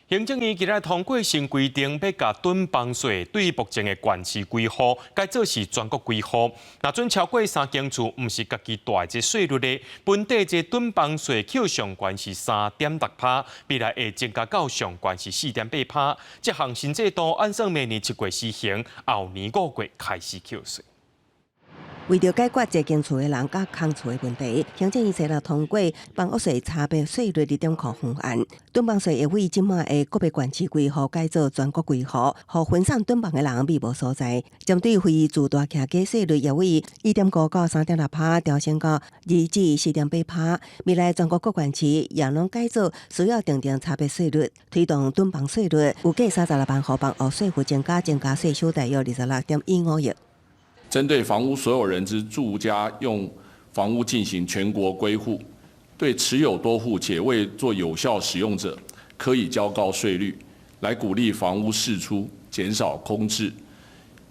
行政院今日通過新規定，欲共囤房稅對目前的縣市歸戶，改做是全國歸戶。若準超過三間厝，毋是家己蹛的這稅率咧，本地這囤房稅扣上懸是3.6趴，未來會增加到上懸是4.8趴。這項新制度按算明年7月施行，後年5月開始扣稅。為著解決濟間厝的人佮空厝的問題，行政院昨日通過房屋稅差別稅率二點五方案。囤房稅會對這馬的個別縣市歸戶改做全國歸戶，予分散囤房的人覓無所在。針對非住大徛家稅率也為1.5到3.6趴調升到2至4.8趴。未來全國各縣市也攏改做需要訂定差別稅率，推動囤房稅率，預計36萬戶房屋稅負增加，增加稅收大約26.15億。針對房屋所有人之住家用房屋進行全國歸戶，對持有多戶且未作有效使用者，可以較高稅率，來鼓勵房屋釋出，減少空置，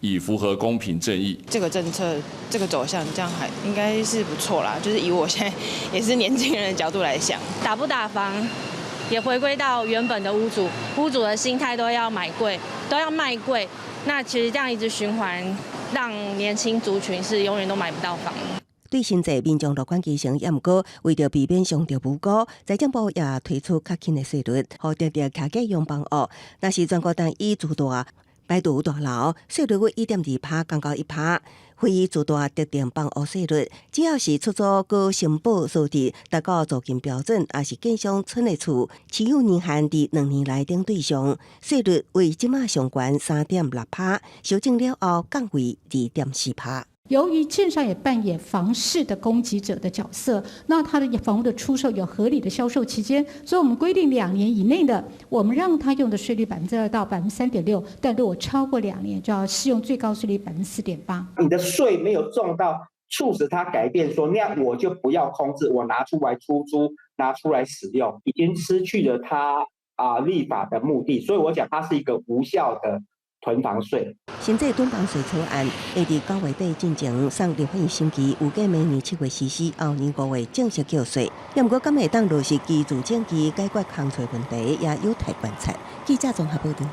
以符合公平正義。這個政策，這個走向，這樣還應該是不錯啦。就是以我現在也是年輕人的角度來想，打不打房，也回歸到原本的屋主，屋主的心態都要買貴，都要賣貴。那其實這樣一直循環，讓年輕族群是永遠都買不到房。對新制民眾樂觀其成，也毋過為著避免傷著無辜，財政部也推出較輕的稅率，予特定徛家用房屋。若是全國單一住大排除大樓，稅率為1.2趴降到1趴；非住大特定房屋稅率，只要是出租閣申報數字達到租金標準，抑是建商村的厝，持有年限佇2年內等對象，稅率為這馬上懸3.6趴，修正了後降為2.4趴。由於建商也扮演房市的供給者的角色，那他的房屋的出售有合理的銷售期間，所以我們規定2年以內的，我們讓他用的稅率2%到3.6%，但如果超過兩年，就要適用最高稅率4.8%。你的稅沒有重到促使他改變，說那我就不要空置，我拿出來出租，拿出來使用，已經失去了他立法的目的，所以我講它是一個無效的囤房稅。新制囤房稅草案會佇9月底進前送立法院審議，預計明年7月實施，後年5月正式繳稅。也毋過，敢會當落實居住正義解決空厝問題，也有待觀察。記者綜合報道。